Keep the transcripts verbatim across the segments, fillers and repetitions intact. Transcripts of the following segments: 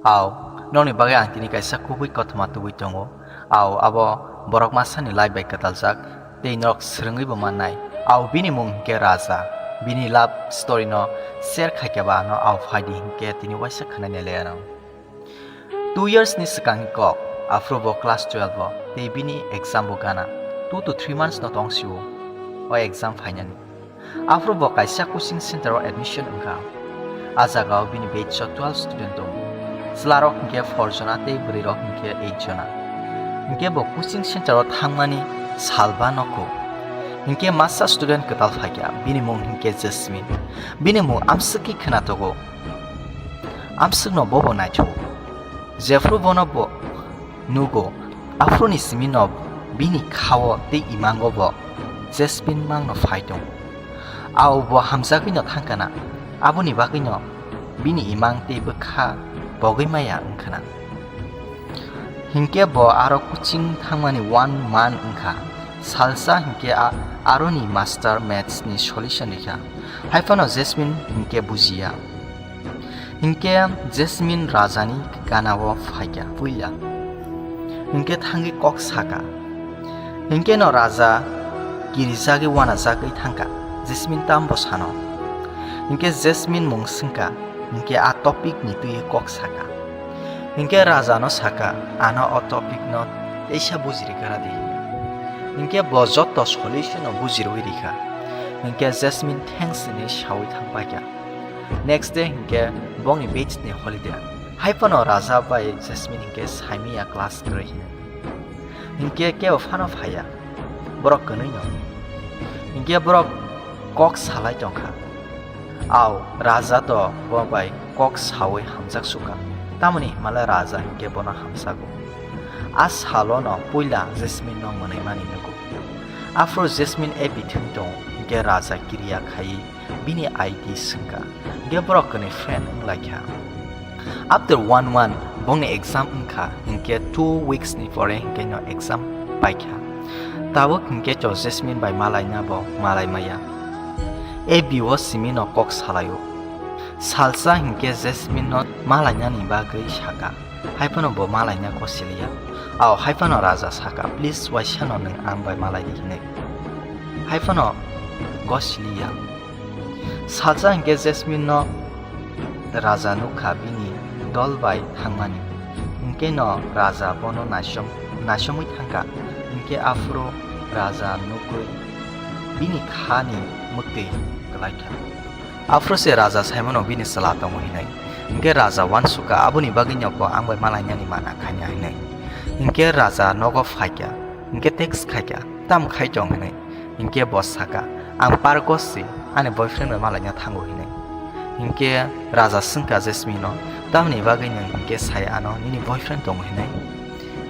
Au, nokni bagwi ang tini kaisa kubui kothoma tubui tongo. Au, abo borok masani life bai kwtaljak, tei norok swrwngwi bo mannai. Au, bini mung hinkhe Raja. Bini love story no share khaikhe ba ano au phaidi hinkhe tini waisa khwnai nai lai anw. Two years ni swkang ni kok, aphuru bo class twelve o, tei bini exam bo gana. Two to three months no tong sio, o exam phainani. Aphuru bo kaisa coaching center o admission wngkha. A jaga o bini batch o twelve student tongo. Chwla rok hinkhe four jona tei bwrwi rok hinkhe eight jona. Hinkhe bo coaching center o thangmani sal ba nokho. Hinkhe masa student kwtal phaikha, bini mung hinkhe Jasmine. Bini mung amswkhe khwnatogo. Amswkno bobo naithogo. Jephru bono bo nugo, aphuruni simino bini khao tei imango bo Jasmine mangno phai tongo. Au bo hamjagwino thangkana, aboni bagwino bini imang tei bwkha bogwi maya wngkhana. Hinkhe bo aro coaching thangmani one month wngkha. Salsa hinkhe a-, aroni master maths ni solution rikha. Haiphano Jasmine hinkhe bujiya. Hinkhe Jasmine Rajani ganao phaikha puila. Hinkhe thangwi kok saka. Hinkhe no Raja kirijagwi wanajagwi thangkha. Jasmine tambo sano. Hinkhe Jasmine mung swngkha. Hinkhe a topic ni twi kok saka. Hinkhe Raja no saka, ano o topic no teisa bujiri gra di. Hinkhe bo joto solution no bujirwi rikha. Hinkhe Jasmine thanks hinwi sawi thangpaikha. Next day hinkhe bongni batch ni holiday. Haiphano Raja bai Jasmine hinkhe saimanya class kwrwi hinwi. Hinkhe kebo phano phaiya, borok kwnwi no. Hinkhe borok kok salai tongkha. Au, Raja to bo bai kok sawi hamjak sukha. Tamoni himale Raja hinkhe bono hamjago. A salo no puila Jasmine no mwnwi mani nugo. Aphuru Jasmine A B thwng tongo, hinkhe Raja kiriya khaiwi bini I D swngkha, hinkhe borok kwnwi friend wnglaikha. After one month, bongni exam wngkha, hinkhe two weeks ni pore hinkhe no exam paikha. Tabuk hinkhe to Jasmine bai malaina bo malai maya. A B o simi no kok salaio. Salsa hinkhe Jasmine no malainani bagwi saka. Haiphano bo malaina gosiliya. Au haiphano Raja saka, "Please waisano nwng ang bai malai di," hinwi. Haiphano gosiliya. Salsa hinkhe Jasmine no Raja nukha bini dol bai thangmani. Hinkhe no Raja bono naisom-, naisomwi thangkha. Hinkhe aphuru Raja nukwi bini khani mwktwi kwlaikha. Aphuru se Raja saimano bini chwla tongo hinwi. Hinkhe Raja uansukha, aboni bagwino bo ang bai malainani mana khaina hinwi. Hinkhe Raja nogo phaikha, hinkhe text khaikha, "Tam khai tong?" hinwi. Hinkhe bo saka, "Ang pargo si, ani boyfriend bai malaina thango," hinwi. Hinkhe Raja swngkha Jasmine no, "Tamoni bagwi nwng hinkhe sai ano nini boyfriend tongo?" hinwi.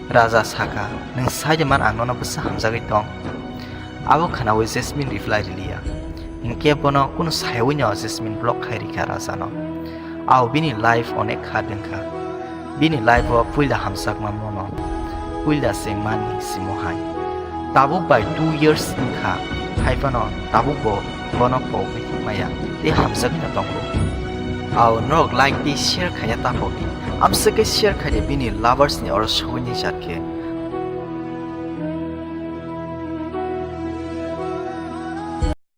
Raja saka, "Nwng sai de man, ang nono bwsa hamjagwi tong." Abo khwnawi Jasmine reply riliya. Hinkhe bono kunu saiwi no Jasmine block khai rikha Raja no. Au bini life onek kha dwngkha. Bini life o puila hamjakma mono, puila se mani simo hai. Tabuk bai two years wngkha, haiphano tabuk bo bono pogwi maya tei hamjagwi no tongo. Au norok like tei share khaiya ta pogdi. Amswkhe share khaidi bini lovers ni oro sogwini jat khe.